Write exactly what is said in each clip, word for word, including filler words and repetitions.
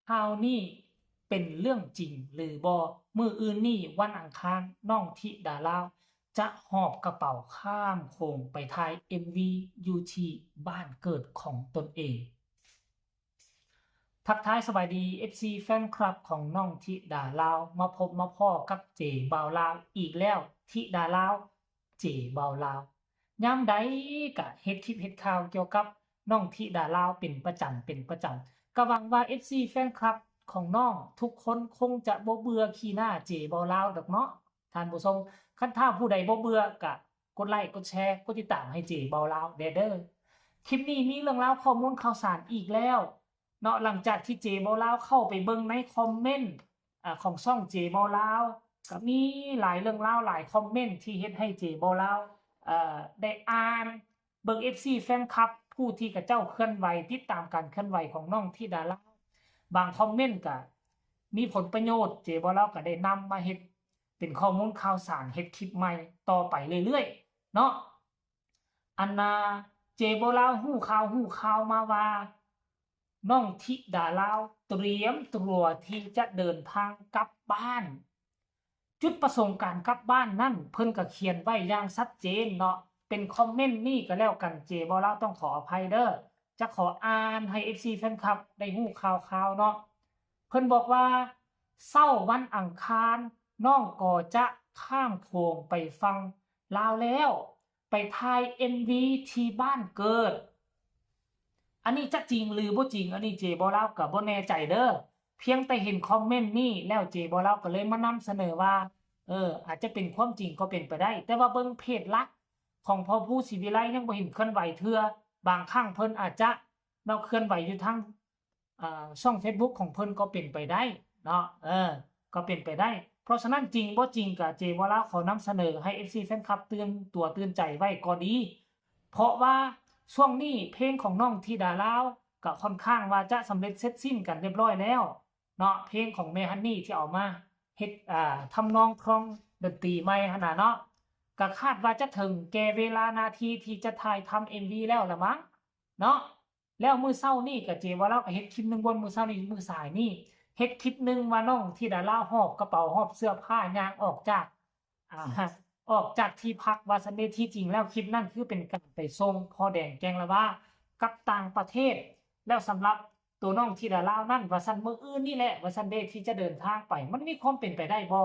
ข่าวนี้เป็นเรื่องจริงหรือบ่ มื้ออื่นนี้วันอังคาร น้องธิดาลาว จะหอบกระเป๋าข้ามโขงไปถ่ายเอ็มวีอยู่ที่บ้านเกิดของตนเอง ทักทายสบายดี เอฟซี แฟนคลับของน้องธิดาลาว มาพบมาพ้อกับเจบ่าวลาวอีกแล้ว ธิดาลาว เจบ่าวลาว ยามใดกะเฮ็ดคลิปเฮ็ดข่าวเกี่ยวกับน้องธิดาลาวเป็นประจำ เป็นประจำ ก็หวังว่า เอฟซี แฟนคลับของน้องทุกคนคงจะบ่เบื่อขี้หน้าเจบ่าวลาวดอกเนาะ ท่านผู้ชม คันถ้าผู้ใดบ่เบื่อกะกดไลค์ กดแชร์ กดติดตามให้เจบ่าวลาวแด่เด้อ คลิปนี้มีเรื่องราวข้อมูลข่าวสารอีกแล้วเนาะ หลังจากที่เจบ่าวลาวเข้าไปเบิ่งในคอมเมนต์ อ่า ของช่องเจบ่าวลาว ก็มีหลายเรื่องราวหลายคอมเมนต์ที่เฮ็ดให้เจบ่าวลาว เอ่อ ได้อ่าน เบิ่ง เอฟซี แฟนคลับ ผู้ที่เขาเจ้าเคลื่อนไหว ติดตามการเคลื่อนไหวของน้องธิดาลาว บางคอมเมนต์ก็มีผลประโยชน์ เจบ่าวลาวก็ได้นำมาเฮ็ดเป็นข้อมูลข่าวสาร เฮ็ดคลิปใหม่ต่อไปเรื่อยๆ เนาะ อันน่า เจบ่าวลาวฮู้ข่าว ฮู้ข่าวมาว่า น้องธิดาลาวเตรียมตัวที่จะเดินทางกลับบ้าน จุดประสงค์การกลับบ้านนั่นเพิ่นก็เขียนไว้อย่างชัดเจนเนาะ เป็นคอมเมนต์นี้ก็แล้วกัน เจบ่าวลาวต้องขออภัยเด้อ จะขออ่านให้ เอฟซี แฟนคลับได้ฮู้ข่าวๆ เนาะ เพิ่นบอกว่า เช้าวันอังคาร น้องก็จะข้ามโขงไปฝั่งลาวแล้ว ไปถ่ายเอ็มวีที่บ้านเกิด อันนี้จะจริงหรือบ่จริง อันนี้เจบ่าวลาวก็บ่แน่ใจเด้อ เพียงแต่เห็นคอมเมนต์นี้แล้วเจบ่าวลาวก็เลยมานำเสนอว่า เออ อาจจะเป็นความจริงก็เป็นไปได้ แต่ว่าเบิ่งเพจหลักของพ่อภูศรีวิไลยังบ่เห็นเคลื่อนไหวเทื่อ บางครั้งเพิ่นอาจจะเนาะเคลื่อนไหวอยู่ทาง อ่า ช่องเฟซบุ๊กของเพิ่นก็เป็นไปได้เนาะ เออ ก็เป็นไปได้ เพราะฉะนั้นจริงบ่จริงก็เจบ่าวลาวขอนำเสนอให้ เอฟซี แฟนคลับตื่นตัวตื่นใจไว้ก็ดี เพราะว่าช่วงนี้เพลงของน้องธิดาลาวก็ค่อนข้างว่าจะสำเร็จเสร็จสิ้นกันเรียบร้อยแล้วเนาะ เพลงของแม่ฮันนี่ที่เอามาเฮ็ด อ่า ทำนองคลองดนตรีใหม่หั่นน่ะเนาะ ก็คาดว่าจะถึงแก่เวลานาทีที่จะถ่ายทำเอ็มวีแล้วละมั้งเนาะ แล้วมื้อเช้านี้ก็เจบ่าวลาวก็เฮ็ดคลิปหนึ่ง บ่อนมื้อเช้านี้ มื้อสายนี้ เฮ็ดคลิปหนึ่งว่าน้องธิดาลาวหอบกระเป๋าหอบเสื้อผ้าย่างออกจาก อ่า ออกจากที่พักว่าซั่นเด้ ที่จริงแล้วคลิปนั้นคือเป็นการไปส่งพ่อแดงแกงละวากับต่างประเทศ แล้วสำหรับตัวน้องธิดาลาวนั้นว่าซั่น มื้ออื่นนี่แหละว่าซั่นเด้ที่จะเดินทางไป มันมีความเป็นไปได้บ่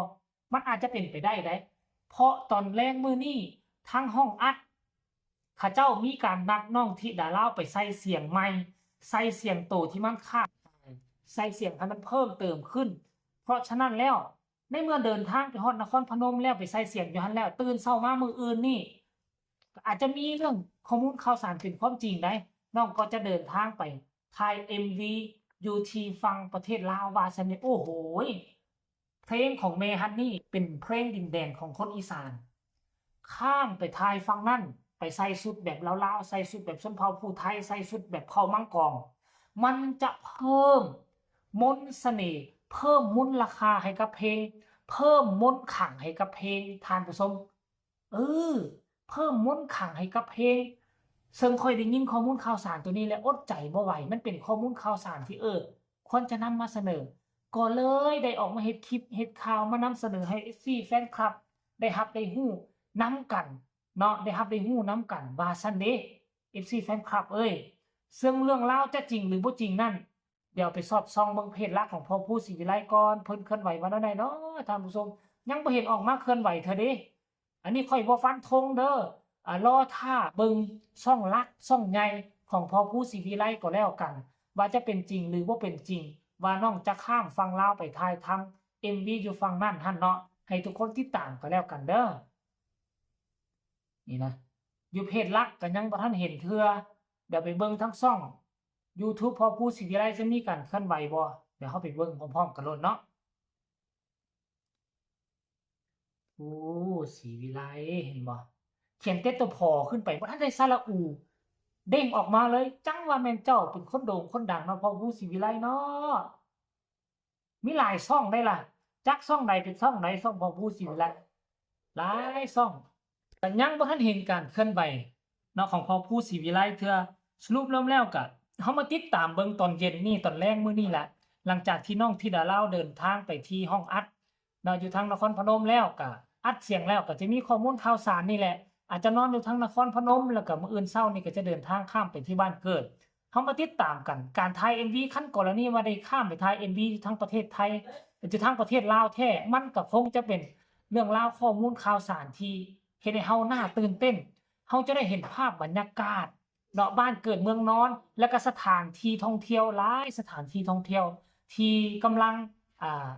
มันอาจจะเป็นไปได้ได๋ เพราะตอนแลงมื้อนี้ทางห้องอัด เขาเจ้ามีการนัดน้องธิดาลาวไปใส่เสียงใหม่ ใส่เสียงโตที่มันขาดหาย ใส่เสียงให้มันเพิ่มเติมขึ้น เพราะฉะนั้นแล้ว ในเมื่อเดินทางไปฮอดนครพนมแล้ว ไปใส่เสียงอยู่หั่นแล้ว ตื่นเช้ามามื้ออื่นนี่ ก็อาจจะมีเรื่องข้อมูลข่าวสารเป็นความจริงได้ น้องก็จะเดินทางไปถ่ายเอ็มวีอยู่ที่ฝั่งประเทศลาวว่าซั่นเด้ โอ้โหย เพลงของแม่ฮันนี่เป็นเพลงดินแดนของคนอีสาน ข้ามไปถ่ายฝั่งนั้น ไปใส่ชุดแบบลาวๆ ใส่ชุดแบบชนเผ่าผู้ไทย ใส่ชุดแบบเผ่ามังกร มันจะเพิ่มมนต์เสน่ห์ เพิ่มมูลค่าให้กับเพลง เพิ่มมนต์ขลังให้กับเพลง ท่านผู้ชม เออ เพิ่มมนต์ขลังให้กับเพลง ซึ่งข้อยได้ยินข้อมูลข่าวสารตัวนี้แล้วอดใจบ่ไหว มันเป็นข้อมูลข่าวสารที่ เออ ควรจะนำมาเสนอ ก็เลยได้ออกมาเฮ็ดคลิป เฮ็ดข่าวมานำเสนอให้ เอฟซี แฟนคลับ ได้รับได้ฮู้นำกันเนาะ ได้รับได้ฮู้นำกันว่าซั่นเด้ เอฟซี แฟนคลับเอ้ย ซึ่งเรื่องราวจะจริงหรือบ่จริงนั่น เดี๋ยวไปสอดส่องเบิ่งเพจหลักของพ่อภูศรีวิไลก่อน เพิ่นเคลื่อนไหวว่าแนวใดเนาะ ท่านผู้ชม ยังบ่เห็นออกมาเคลื่อนไหวเทื่อเด้ อันนี้ข้อยบ่ฟันธงเด้อ อ่า รอท่าเบิ่งช่องหลักช่องใหญ่ของพ่อภูศรีวิไลก็แล้วกัน ว่าจะเป็นจริงหรือบ่เป็นจริง ว่าน้องจะข้ามฝั่งลาวไปถ่ายทำเอ็มวีอยู่ฝั่งนั้นหั่นเนาะ ให้ทุกคนติดตามก็แล้วกันเด้อ นี่นะ อยู่เพจหลักก็ยังบ่ทันเห็นเทื่อ เดี๋ยวไปเบิ่งทั้งช่องยูทูบพ่อภูศรีวิไลจะมีการเคลื่อนไหวบ่ เดี๋ยวเราไปเบิ่งพร้อมๆกันโลดเนาะ โอ้ ศรีวิไล เห็นบ่ เขียนแต่ตัว ผอ ขึ้นไป บ่ทันได้สระอู เด้งออกมาเลย จั่งว่าแม่นเจ้าเป็นคนโด่งคนดังเนาะ พ่อภูศรีวิไลเนาะ มีหลายช่องได้ล่ะ จักช่องใดเป็นช่องใด ช่องพ่อภูศรีวิไล หลายช่อง แต่ยังบ่ทันเห็นการเคลื่อนไหวเนาะ ของพ่อภูศรีวิไลเทื่อ สรุปรวมแล้วก็ เฮามาติดตามเบิ่งตอนเย็นนี่ ตอนแลงมื้อนี่แหละ หลังจากที่น้องธิดาลาวเดินทางไปที่ห้องอัดเนาะ อยู่ทางนครพนมแล้วก็อัดเสียงแล้ว ก็จะมีข้อมูลข่าวสารนี่แหละ อาจจะนอนอยู่ทางนครพนม แล้วก็มื้ออื่นเช้านี่ก็จะเดินทางข้ามไปที่บ้านเกิด เฮามาติดตามกัน การถ่ายเอ็มวี คันกรณีว่าได้ข้ามไปถ่ายเอ็มวี อยู่ทางประเทศไทย อยู่ทางประเทศลาวแท้ มันก็คงจะเป็นเรื่องราวข้อมูลข่าวสารที่เฮ็ดให้เฮาน่าตื่นเต้น เฮาจะได้เห็นภาพบรรยากาศเนาะ บ้านเกิดเมืองนอน แล้วก็สถานที่ท่องเที่ยว หลายสถานที่ท่องเที่ยวที่กำลัง อ่า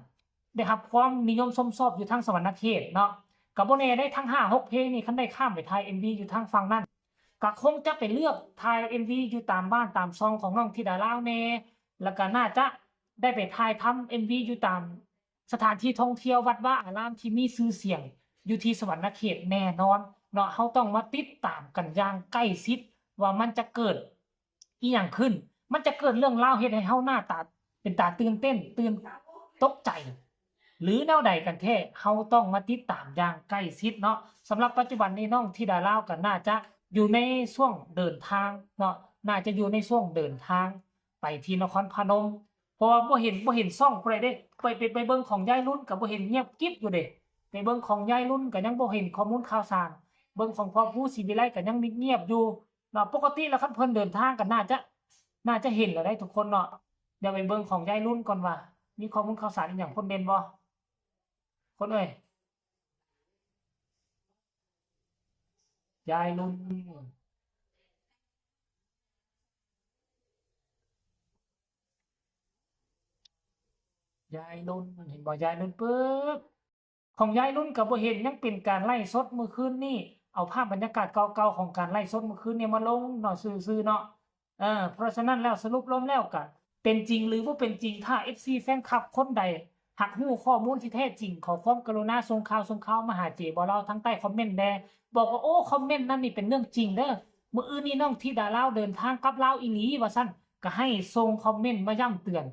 ได้รับความนิยมชมชอบอยู่ทางสะหวันนะเขตเนาะ ก็บ่แน่ได้ ทั้งห้าหกเพลงนี่ คันได้ข้ามไปถ่ายเอ็มวี อยู่ทางฝั่งนั้น ก็คงจะไปเลือกถ่ายเอ็มวี อยู่ตามบ้านตามช่องของน้องธิดาลาวแน่ แล้วก็น่าจะได้ไปถ่ายทำเอ็มวี อยู่ตามสถานที่ท่องเที่ยว วัดวาอารามที่มีชื่อเสียงอยู่ที่สะหวันนะเขตแน่นอนเนาะ เฮาต้องมาติดตามกันอย่างใกล้ชิดว่ามันจะเกิด อีหยังขึ้น มันจะเกิดเรื่องราวเฮ็ดให้เฮาหน้าตา เป็นตาตื่นเต้น ตื่นตกใจ หรือแนวใดกันแท้ เฮาต้องมาติดตามอย่างใกล้ชิดเนาะ สำหรับปัจจุบันนี้น้องธิดาลาวก็น่าจะอยู่ในช่วงเดินทางเนาะ น่าจะอยู่ในช่วงเดินทางไปที่นครพนม เพราะว่าบ่เห็น บ่เห็นช่องผู้ใดเด้ ไป ไป ไปเบิ่งของยายรุ่นก็บ่เห็น เงียบกริบอยู่เด้ ไปเบิ่งของยายรุ่นก็ยังบ่เห็นข้อมูลข่าวสาร เบิ่งของพ่อภูศรีวิไลก็ยังเงียบๆอยู่เนาะ ปกติแล้วคันเพิ่นเดินทางก็น่าจะ น่าจะเห็นแล้วได้ทุกคนเนาะ เดี๋ยวไปเบิ่งของยายรุ่นก่อนว่า มีข้อมูลข่าวสารอีหยังเพิ่นเด่นบ่ คนเอ้ย ยายรุ่น ยายรุ่น เห็นบ่ ยายรุ่นปึ๊บ ของยายรุ่นก็บ่เห็น ยังเป็นการไลฟ์สดมื้อคืนนี้ เอาภาพบรรยากาศเก่าๆของการไลฟ์สดมื้อคืนนี้มาลงเนาะ ซื่อๆเนาะ เออ เพราะฉะนั้นแล้วสรุปรวมแล้วก็เป็นจริงหรือบ่เป็นจริง ถ้า เอฟซี แฟนคลับคนใด หากฮู้ข้อมูลที่แท้จริง ขอความกรุณาส่งข่าว ส่งข่าวมาหาเจบ่าวลาวทางใต้คอมเมนต์แด่ บอกว่า โอ้ คอมเมนต์นั้นนี่เป็นเรื่องจริงเด้อ มื้ออื่นนี่น้องธิดาลาวเดินทางกลับลาวอีหลี ว่าซั่น ก็ให้ส่งคอมเมนต์มาย้ำเตือน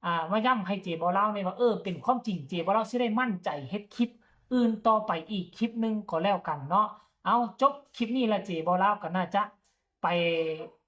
อ่า มาย้ำให้เจบ่าวลาวแน่ว่า เออ เป็นความจริง เจบ่าวลาวสิได้มั่นใจเฮ็ดคลิปอื่นต่อไปอีกคลิปหนึ่งก็แล้วกันเนาะ เอา จบคลิปนี้ละ เจบ่าวลาวก็น่าจะไป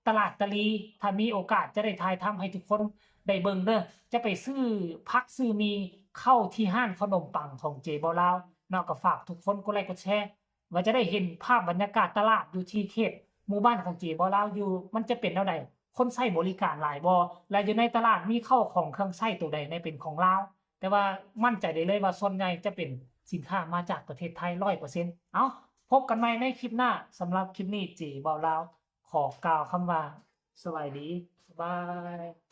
ตลาดตะลี ถ้ามีโอกาสจะได้ถ่ายทำให้ทุกคนได้เบิ่งเด้อ จะไปซื้อผักซื้อหมี่เข้าที่ร้านขนมปังของเจบ่าวลาวเนาะ ก็ฝากทุกคนกดไลค์กดแชร์ ว่าจะได้เห็นภาพบรรยากาศตลาดอยู่ที่เขตหมู่บ้านของเจบ่าวลาวอยู่ มันจะเป็นแนวใด คนใช้บริการหลายบ่ และอยู่ในตลาดมีเข้าของเครื่องใช้ตัวใดแน่เป็นของลาว แต่ว่ามั่นใจได้เลยว่าส่วนใหญ่จะเป็นสินค้ามาจากประเทศไทย ร้อยเปอร์เซ็นต์ เอ้า พบกันใหม่ในคลิปหน้า สำหรับคลิปนี้เจบ่าวลาวขอกล่าวคำว่า สวัสดี บ๊ายบาย